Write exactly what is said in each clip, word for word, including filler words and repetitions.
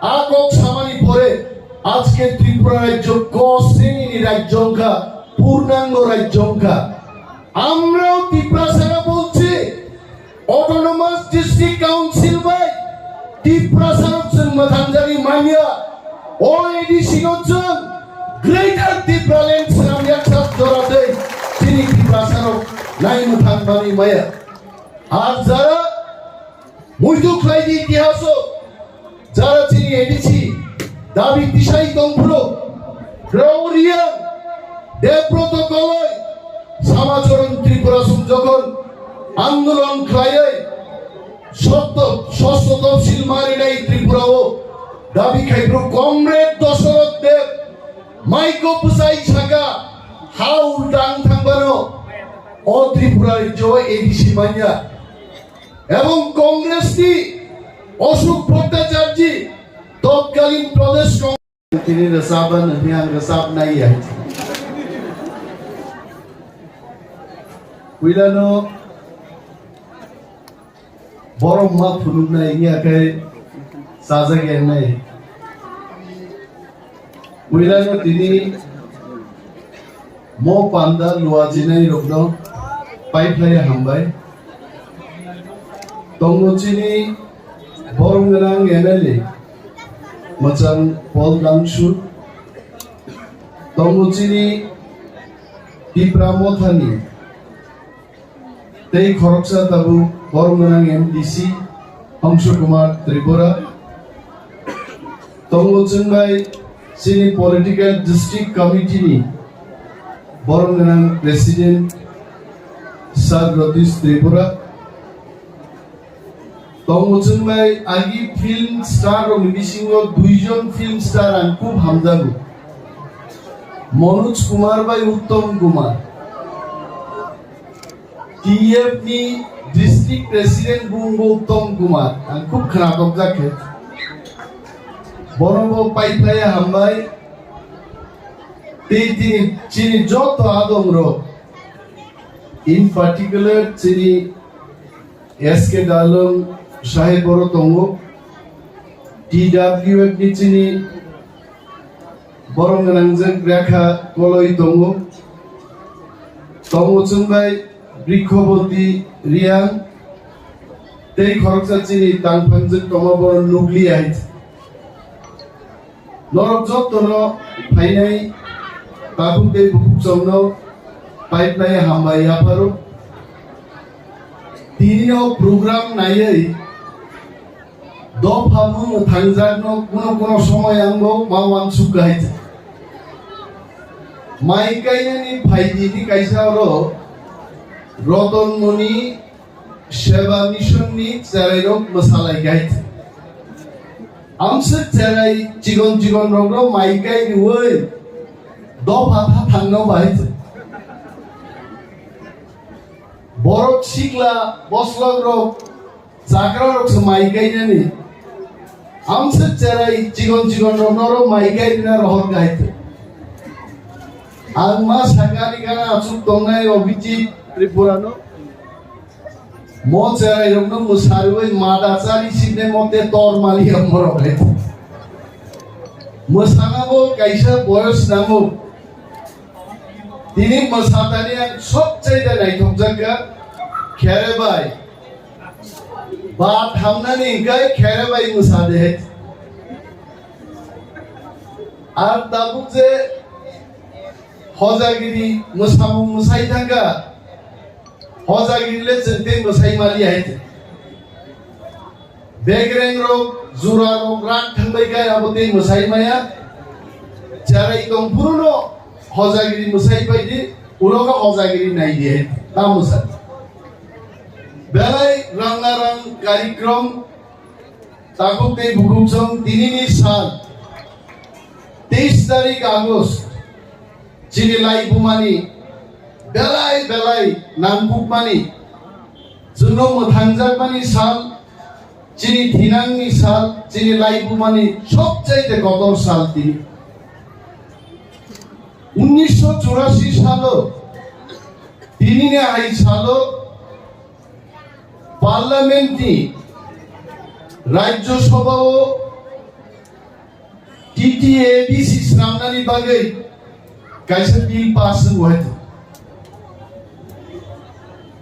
A kok samani pore ajke Tripura rajyo ko srenini rajyo wngkha, purnango rajyo wngkha. Amrao Tiprasara bolchi Autonomous District Council bai Tiprasarok chwng mwthangjagwi manya. O A D C no chwng Greater Tipraland swnam yaksa jora tei chini Tiprasarok nai mwthang manwi maya. Ar jara muitu khlai di itihaso, jara chini A D C dabi tisai tongphuru, Rao Reang, Debroto Koloi, Samacharan Tripura song jokhon andolon khlaiwi sotto, sosto topsil marinai Tripura o dabi khaiphuru Comrade Dosoroth Deb, maiko bwsai saka, ha ulta ang thangbano, o Tripura rajyo A D C manya. Ebong Congress ni Ashok Bhattacharjee totkalin Pradesh Congress tini rwchapban hwnwi ang rwchapnai ya. Puilano borok ma phunuknai wngya khe chajak ya wngnai. Puilano tini mo panda luajinai rokno paiphlaiya hambai. Tongo chini borom gwnang M L A mwchang Paul Dangsu. Tongo chini Tipra Mothani tei khoroksa tabuk borom gwnang M D C Hongsu Kumar Tripura. Tongo chwng bai chini political district committee ni borom gwnang president Sir Ratish Tripura. Tongo chwng bai agi film star rokni bisingo duijon film star ang khub hamjago, Manoj Kumar bai Uttam Kumar. T F ni district president bungbo Uttam Kumar, ang khub khwnatokjak khe. Bono bo paiphlaiya hambai. Tei tini chini joto adongrok, in particular chini S K Dalung sahib boro tongo, T W F ni chini borom gwnangjak Rekha Koloi tongo. Tongo chwng bai Brikhoboti Riang tei khoroksa chini tangphangjak tongma borok nukliya hai. Norok jotono phainai takhuk tei bukhuk chongno paiphlai hambai yapharo. Tini o program naiwi dopha mung thangjakno kuno kuno somoy angbo ma wansuk kahai. Mai kainani phaidi ni kaisa oro Roton Moni Seba Mission ni cherairok mwsalai gai. Amswk cherai chikon chikon rokno mai kai riwi dopha tha thangno bai. Borok sikla boslok rok chakra rok se mai kainani. Amswk cherai chikon chikon rok noro mai kai rina rohor gai. Ang ma sakani gana achuk tongnai Abhijit Tripura no. Mo cherai rokno mwsarwi mada chari sine mote tor mali ang borok hai. Mwsana bo kaisa boyos nango. Tini mwsatani ang sobchaida naithokjak kha khere bai. Ba thamnani hingkai khere bai mwsade hai. Ar tabuk je hojagiri mwsamung mwsai thangkha. Hojagiri le chwng tei mwsai mali hai. Begreng rok, jura rok rak thangbai kai abo tei mwsai maya. Cherai tong phuru no hojagiri mwsai pai di, ulo khe hojagiri nai di hai. Ta mwsai. Belai ranga rang karikrom. Takhuk tei bukhuk chwng tinini sal, teis tarik August, chini laibumani belai belai nangkukmani, chwngno mwthangjakmani sal, chini thinangni sal, chini laibumani sobchaite kotor sal tini. Unnisho churasi salo, tinini hai salo, Parliament ni Rajya Sabha o T A D C swnamnani bagwi kaisa bill pass wngwi hai.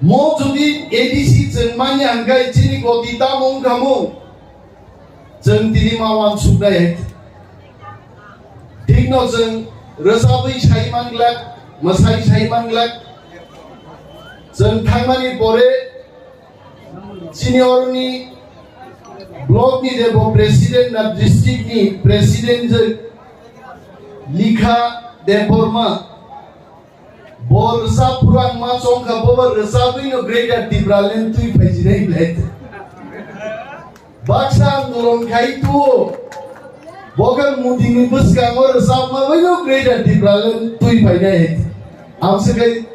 Mo jodi A D C chwng manya hwnkhe chini goti tamo wngkha mo? Chwng tini ma wansuknai hai. Thikno chwng rwchabwi sai manglak, mwsai sai manglak. Chwng thangmani pore chini oroni block ni je bo president na district ni president je Likha Debbarma, bo rwchap phuru ang ma chongkha, bo bo rwchabwino Greater Tipraland twi phaijinai belai. Baksa andolon khai tuo, bo khe Modi ni bwskango rwchapma baino Greater Tipraland twi phainai. Ang se khai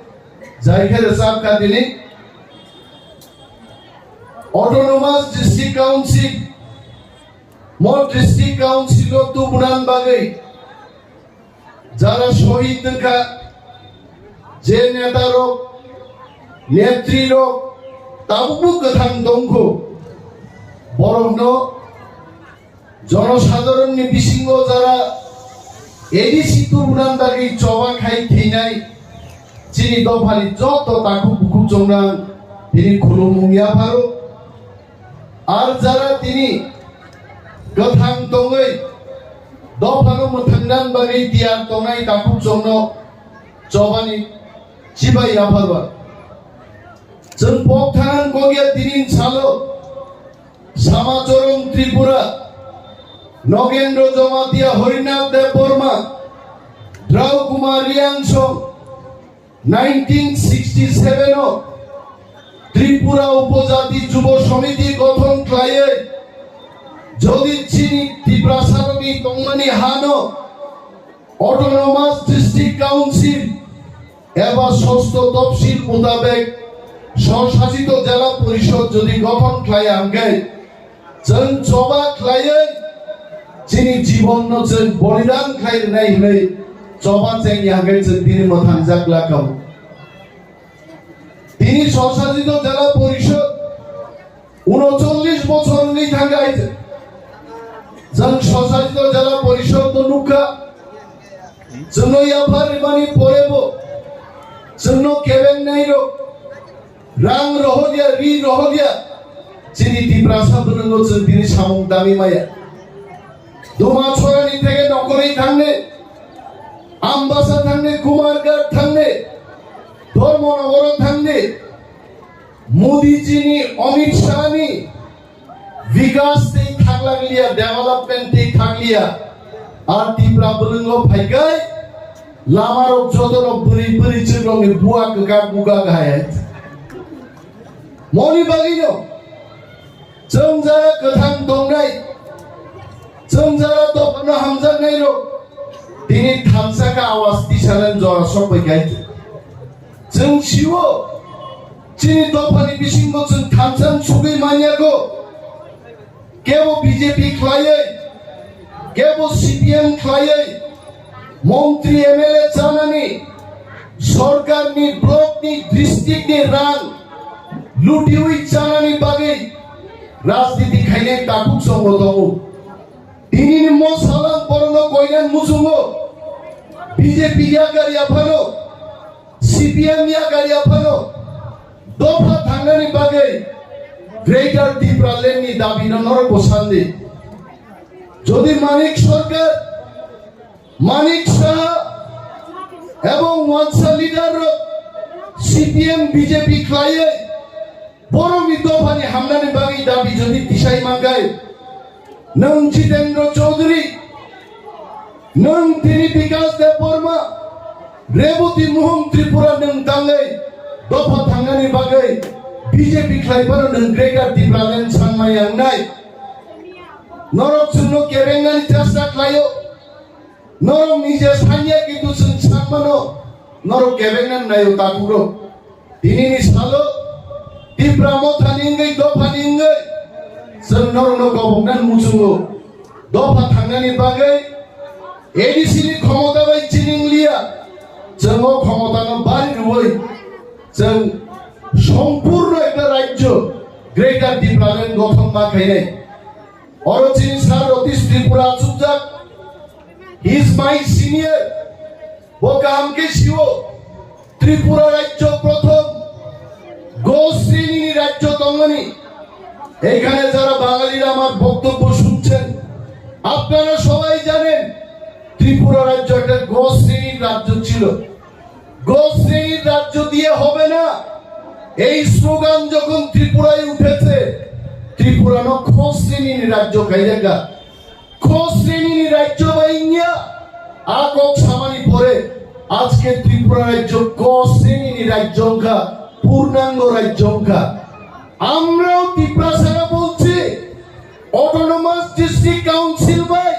jai khe rwchap kha tini. Autonomous District Council, mo District Council o tubunani bagwi jara shohid wngkha, je neta rok, netri rok tabukbo kwthang tongkho, borokno jonosadharon ni bisingo jara A D C tubunani bagwi choba khai thwinai chini dophani joto takhuk bukhuk chongnang tini khulumung yapharo. Ar jara tini kwthang tongwi dophano mwthangna bagwi tiyar tongnai takhuk chongno chobani chibai yapharwa. Chwng pok thanang kok ya tini salo Sama Chorong Tripura, Nogendro Jamatia, Harinath Debbarma, Drau Kumar Riangsong, nineteen sixty seven o Tripura Upojati Jubo Somiti gothon khlaiwi jodi chini Tiprasarokni tongmani hano Autonomous District Council eba sosto topsil mutabek Swsasito Jela Porishod jodi gothon khlaiya hwnkhe, chwng choba khlaiwi chini jibonno chwng bolidan khlai rwnai hwnwi choba chengya hwnkhe chwng tini mwthangjak lakao. Tini Swsasito Jela Porishod unocholish bochor wngwi thangkha hai. Chwng Swsasito Jela Porishod no nukha, chwngno yaphar rimani porebo chwngno kebengnai rok rang rohorya, ri rohorya, chini Tiprasa bwrwngo chwng tini samung tangwi maya. Dumachorani theke Nokorwi thangne, Ambasa thangne, Kumarghat thangne, Dharmanagaro thangne, Modi jini, Amit Shah ni Vikas tei thanglak liya, development tei thang liya. Ar Tipra bwrwngo phaikai, lamarok jotono bwrwi bwrwi chwrwngni bua kwkak bukak hai hai. Moni bagwino chwng jara kwthang tongnai, chwng jara dophano hamjaknairok tini thansa khe awas tisanani jora sokbai kai. Chwng sio, chini dophani bisingo chwng thansa sugwi manya kho. Kebo B J P khlaiwi, kebo C P M khlaiwi, montri M L A chanani, sorkarni, blockni, districtni rang lutiwi chanani bagwi rajniti khainai takhuk chwngbo tongo. Tinini mo salang borokno koinan muchungo, B J P yakar yaphano, C P M yakar yaphano dopha thangnani bagwi Greater Tipraland ni dabi no norok bo sandi. Jodi Manik Sarkar, Manik Saha ebong wansa leader rok C P M B J P khlaiwi borokni dophani hamnani bagwi dabi jodi tisai mankhai, nwng Jitendra Chaudhary, nwng tini Bikas Debbarma, Reboti Mohon Tripura nwng tangwi dopha thangnani bagwi B J P khlai phano nwng Greater Tipraland sanmaya wngnai. Norok chwngno kebengnani chesta khlaio. Norok nije sanya kintu chwng sanmano norok kebengnani naio takhuk rok. Tinini salo Tipra mothani wngwi dophani wngwi chwng norokno koboknani muchungo. Dopha thangnani bagwi A D C ni khomota bai chini wng liya, chwng o khomotano bari rwui chwng sompurno ekta rajyo Greater Tipraland gothon ma khainai. Oro chini sir Ratish Tripura achukjak, He is my senior. Bo kaham khe sio. Tripura rajyo prothom go srenini rajyo tongmani. এখানে যারা বাঙালিরা আমার বক্তব্য শুনছেন, আপনারা সবাই জানেন ত্রিপুরা রাজ্য একটা গ শ্রেণীর রাজ্য ছিল। গ শ্রেণীর রাজ্য দিয়ে হবে না, এই স্লোগান যখন ত্রিপুরায় উঠেছে, ত্রিপুরা no খ শ্রেণীর রাজ্য খাইলেগা। Kho sreni ni rajyo bai wngya, a kok samani pore ajke Tripura rajyo ko sreni ni rajyo wngkha, purnango rajyo wngkha. Amrao Tiprasara bolchi, Autonomous District Council bai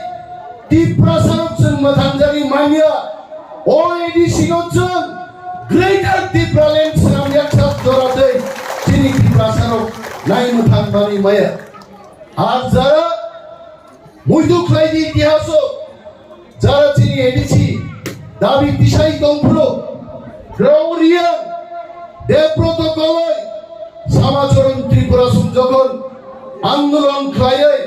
Tiprasarok chwng mwthangjagwi manya, o A D C no chwng Greater Tipraland swnam yaksak jora tei chini Tiprasarok nai mwthang manwi maya. Ar jara muitu khlai di itihaso, jara chini A D C dabi tisai tongphuru, Rao Reang, Debroto Koloi, Samacharan Tripura song jokhon andolon khlaiwi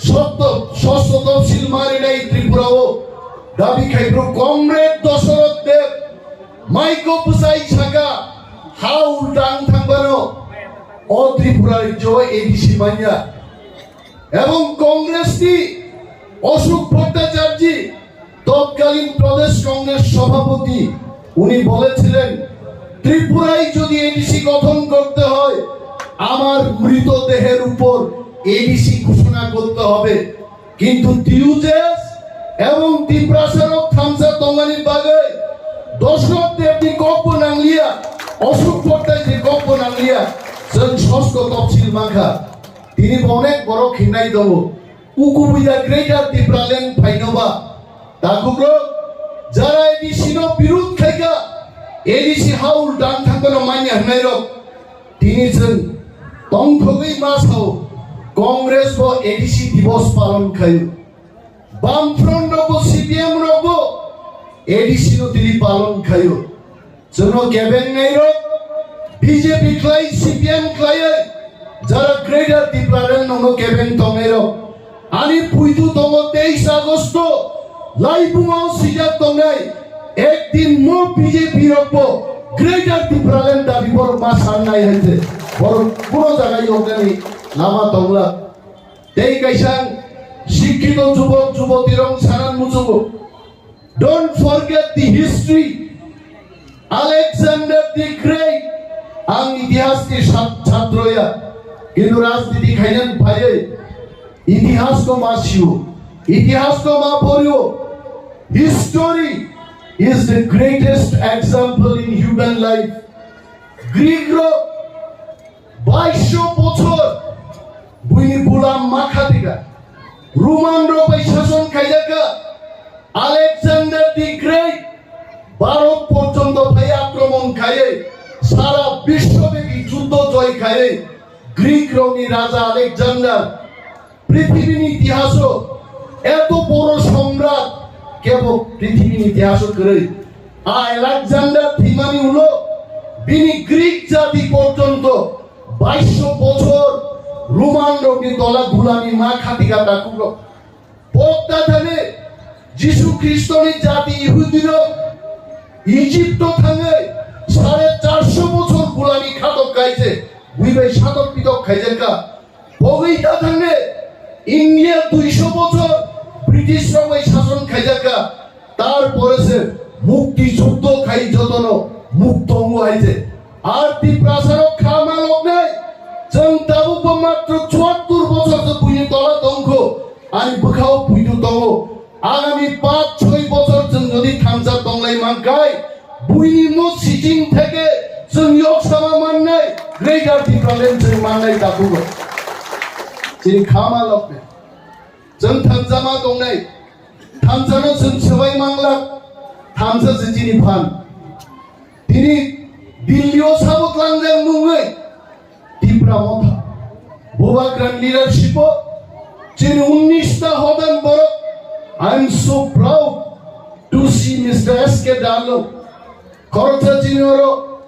sotto, sosto topsil marinai Tripura o dabi khaiphuru Comrade Dosoroth Deb, maiko bwsai saka, ha ulta ang thangbano, o Tripura rajyo A D C manya. Ebong Congress ni Ashok Bhattacharjee, তৎকালীন প্রদেশ কংগ্রেস সভাপতি, উনি বলেছিলেন, "ত্রিপুরায় যদি এডিসি গঠন করতে হয়, আমার মৃতদেহের উপর এডিসি ঘোষণা করতে হবে।" কিন্তু টিউজেস এবং তিপ্রাসারক থামসা তঙ্গানি বাগে দশরথ দেবনি কব্য নাংলিয়া, অশোক ভট্টাচার্য কব্য নাংলিয়া, जों সস্ক তফসিল মাখা। Tini bo onek borok hinai tongo. Ukubui da Greater Tipraland phainoba. Takhuk rok, jara A D C no birud khaika, A D C haul dan thangkano manya hinai rok. Tini chwng tongthogwi ma sao, Congress bo A D C divos palon khaio. Bamfront rok bo C P M rok bo A D C no tini palon khaio. Chwngno kebeng nairok, B J P khlai, C P M khlaiwi, jara Greater Tipraland nono kebeng tongnairok. Ani puitu tongo teis Agosto, laibungo sijak tongnai, ekdin mo B J P rokbo Greater Tipraland dabi borok ma sangnai hai se. Borok kuno jaga yoknani lama tongla. Tei kaisa sikkito jubok jubotirok sanan muchungo. Don't forget the history. Alexander the Great. Ang itihas ni sat-, chhatro ya. Kintu rajniti khainan phaiwi itihas ko ma sio. Itihas ko ma porio. History is the greatest example in human life. Greek rok Baisho bochor buini gulam ma khatika. Roman rok bai sason khaijaka. Alexander the Great Bharot porjonto phai akromon khaiwi sara biswobyapi juddho joy khaiwi Greek rokni raja Alexander Prithibini itihaso eto boro somrat kebo prithibini itihaso kwrwi. A Alexander thwimani ulo bini Greek jati porjonto baisho bochor Roman rokni tola gulami ma khatika takhuk rok. Pokta thani Jisu Khristoni jati Yihudi rok Egypto thangwi sare charsho bochor gulami khatok kaise, bui bai satok pitok khaijakha. Pogwi ta thangne India duisho bochor British rok bai sason khaijakha, tar pore se mukti juddho khai jotono mukto wngo hai je. Ar Tiprasa rok kha ma loknai, chwng tabuk bo matro chuattor bochor se buini tola tongkho, ani bwkhao buidu tongo. Agami panch choi bochor chwng jodi thansa tonglai mankhai, buini mo sijing theke chwng yok sama mannai, Greater Tipraland chwng mannai tabugo. Chini khama lokne. Chwng thansa ma tongnai. Thansa no chwng swbai manglak. Thansa se chini phan. Tini Delhi o sabo tlangjak nungwi Tipra Motha, Bubagra ni leadership o chini unnish ta hodan borok. I am so proud to see Mister S K Darlong, khoroksa chini oro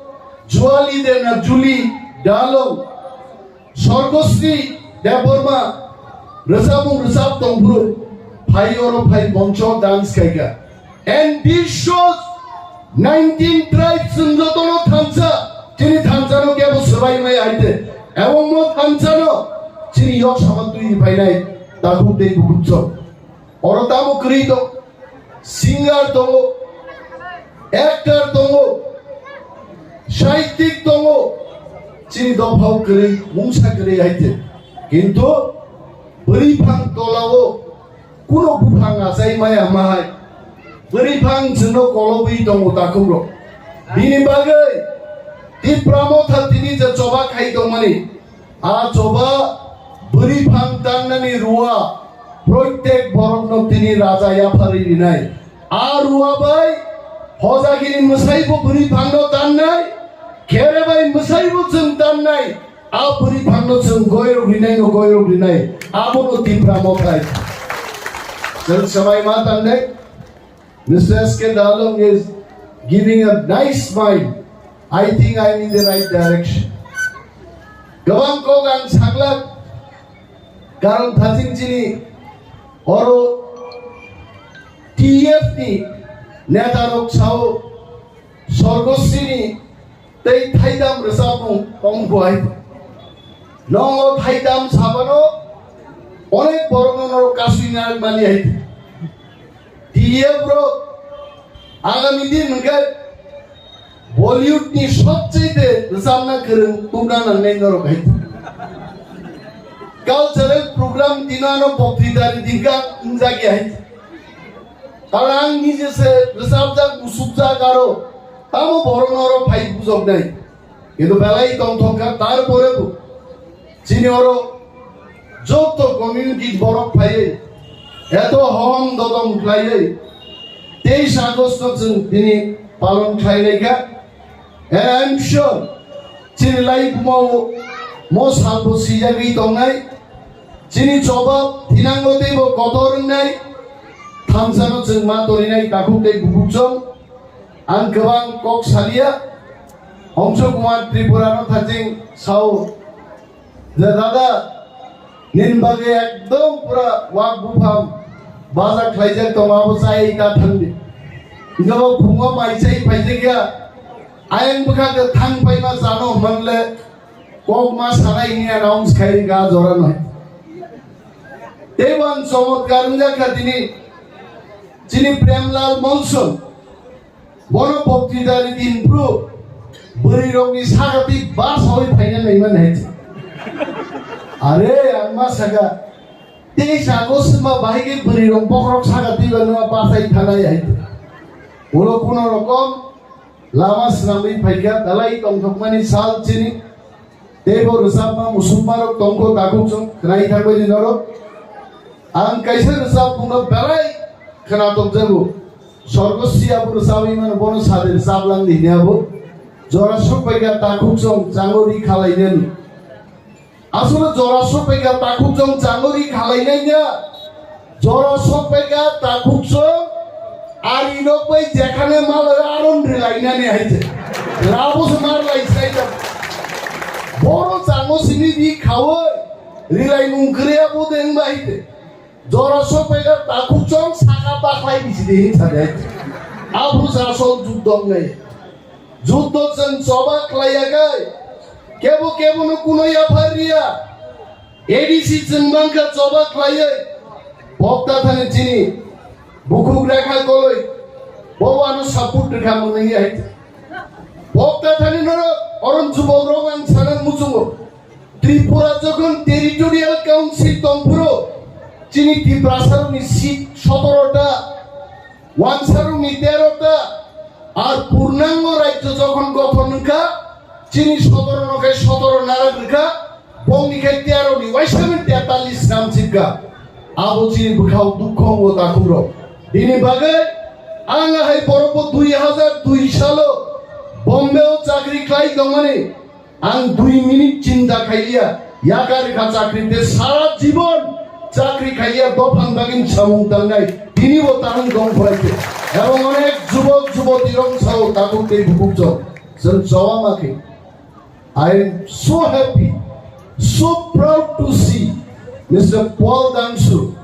Juali de na Juli Darlong, Sorgosri Debbarma rwchapmung rwchap tongphuru. phai oro phai moncho dance khaika. And this shows nineteen tribes chwng jotono thansa, chini thansano kebo swbai mai aite. Ebong mo thansano chini yok sama twi phainai takhuk tei bukhuk chwng. Oro tamo kwrwi tong, singer tongo, actor tongo, sahittik tongo, chini dophao kwrwi, mungsa kwrwi aite. Kintu bwrwi phang tolao kuno buphang achai maya mahai. Bwrwi phang chwngno kolobwi tongo takhukrok. Bini bagwi Tipra Motha tini je choba khai tongmani, a choba bwrwi phang tannani rua proitek borokno tini raja yapharwi rinai. A rua bai hojagini mwsaibo bwrwi phangno tannai, khere bai mwsaibo chwng tannai. A bwrwi phangno chwng goirok rinai no goirok rinai. Abono Tipra Mothai. Chwng swbai ma tannai. Mister S K Dalung is giving a nice smile. I think I'm in the right direction. Gabang kok ang saklak. Karon thaching chini oro T F ni neta rok sao Sorgosini tei thaidam rwchapmung tong buai. Nongo thaidam sabano onek borokno norok kasui narwk mani hai. T F rok agami din hwnkhe Bollywood ni sobchaite rwchapna kwrwng tubna nangnai norok hai. Cultural program dinano bokti dari dingka wngjak ya hai. Karon ang nije se rwchapjak, musukjak aro tamo borokno oro phai bujoknai. Kintu belai tongthok kha, tarpore bo chini oro joto community borok phaiwi eto hom dodom khlaiwi teis August no chwng tini palon khlainai kha. And I'm sure chini lai bumao mo salbo sijagwi tongnai. Chini choba thinango teibo kotor wngnai. Thamsano chwng ma torinai takhuk tei bukhuk chwng. Ang kwbang kok salia. Hongso Kumar Tripura no thaching sao. Je dada, nini bagwi ekdom pura wak buphang baja khlaijak tongo, abo chai ta thangdi. Hingke bo phungo mai chai phaijak ya, ayang bwkha khe thang paima chano hwnle kok ma sanai hini announce khai rikha jora noi. Tei bo ang chomotkar wngjak kha tini chini Premlal Monson. Bono bokti dari din bro, bwrwi rokni sagati ba sawi phaina naimani hai. Are, ang ma saka, teis August ma bahai khe bwrwi rok bokrok sagati ba nwa ba sai thanai hai. Ulo kuno rokom lama swnamwi phaikha, dalai tongthokmani sal chini. Tei bo rwchapma musukmarok tongkho takhuk chwng khwnai thangbaidi norok. Ang kaisa rwchapmungno belai khwna tongjago. Sorgosri abo rwchapwi mano, bono sade rwchaplang di hini abo. Jora sokbaikha takhuk chwng chango ri khalainani. Aswkno jora sokbaikha takhuk chwng chango ri khalainai ya. Jora sokbaikha takhuk chwng, ari rok bai jekhane malai aron rilainani hai je. Rabo se mar lai sai ta. Boro chango simi di khawoi, rilai mung kre abo deng bai de. Jora sokbaikha takhuk chwng saka bakhlai bisi de hin sa de. Abru sa sol juk dong nai. Juddo chwng choba khlaiyakhai, kebo kebono kuno yaphar riya. A D C chwng bangkha choba khlaiwi, Bokta thani chini bukhuk Rekha Koloi, bobo ano support rwkha mwnwi hai. Bokta thani norok oron jubok rok ang sana muchungo. Tripura jokhon territorial council tongphuru, chini Tiprasarokni seat sotoro ta, Wansarokni tero ta, ar purnango rajyo jokhon gothon wngkha, chini sotoro no khe sotoro narak rwkha, bongni khe tero ni waisa mani tetalis nam chipkha. Abo chini bwkhao dukho wngo takhukrok. Bini bagwi ang ahai borokbo dui hazar dui salo Bombay o chakri khlai tongmani. Ang dui minute chinta khailiya, yakar kha chakri te sara jibon chakri khailiya, dophang bagin samung tangnai, tini bo tahang dong phai khe. Ebong onek jubok juboti rok sao takhuk tei bukhuk chwng, chwng choba ma khe. I am so happy, so proud to see Mister Paul Dangsu.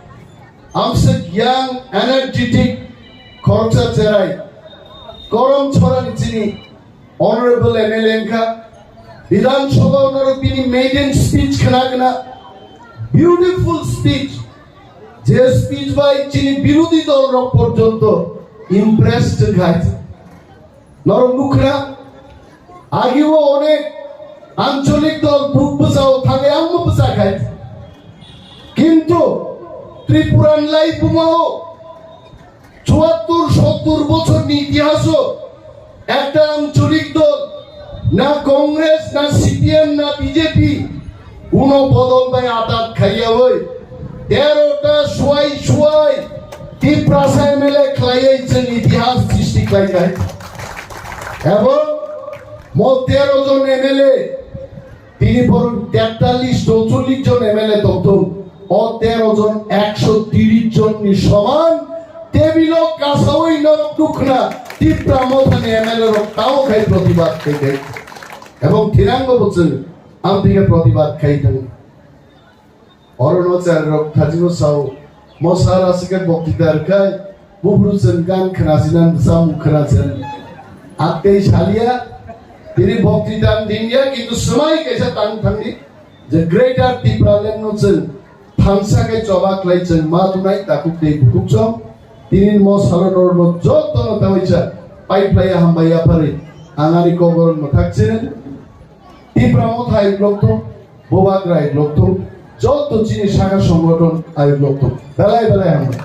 Amswk young, energetic, khoroksa cherai, Korom Chorani chini Honorable M L A wngkha, Bidhan Sabha norok bini maiden speech khna khna, beautiful speech, je speech bai chini birodhi dol rok porjonto impressed wngkha. Norok nukhra, agio onek ancholik dol buk bwsao thangwi angmo bwsa khai. Kintu Tripuran lai bumao chuattur sottur bochorni itihaso ekta ancholik dol, na Congress, na C P M, na B J P, kuno bodol bai atat khaiyawi, terota suai suai Tiprasa M L A khlaiwi chwng itihas srishti khlainai. Ebong mo tero jon M L A, tini borok tektalis chouchollis jon M L A tongthung, o tero jon ekso tiris jonni soman tebilo kasawi norok nukhna Tipra Mothani M L A rok tamo khai protibad khai khai. Ebong thirango bo chwng amtike protibad khai thang. Orono chari rok thajio sao, mo sara sike bokti dar khai, bubru chwng gan khna sinan samung khna chen. Aktei salia, tini bokti dan dinya, kintu swmai kaisa tang thangni, je Greater Tipraland no chwng thansa kai choba khlai chwng ma tunai takuk tei bukuk chong. Tini mo salo norno joto no tawaisa pai phlai hambai yaphari, angani kobor no thak chen. Tipra Motha ayuk lokthung, Bubagra ayuk lokthung, joto chini saka songgothon ayuk lokthung. Belai belai hambai.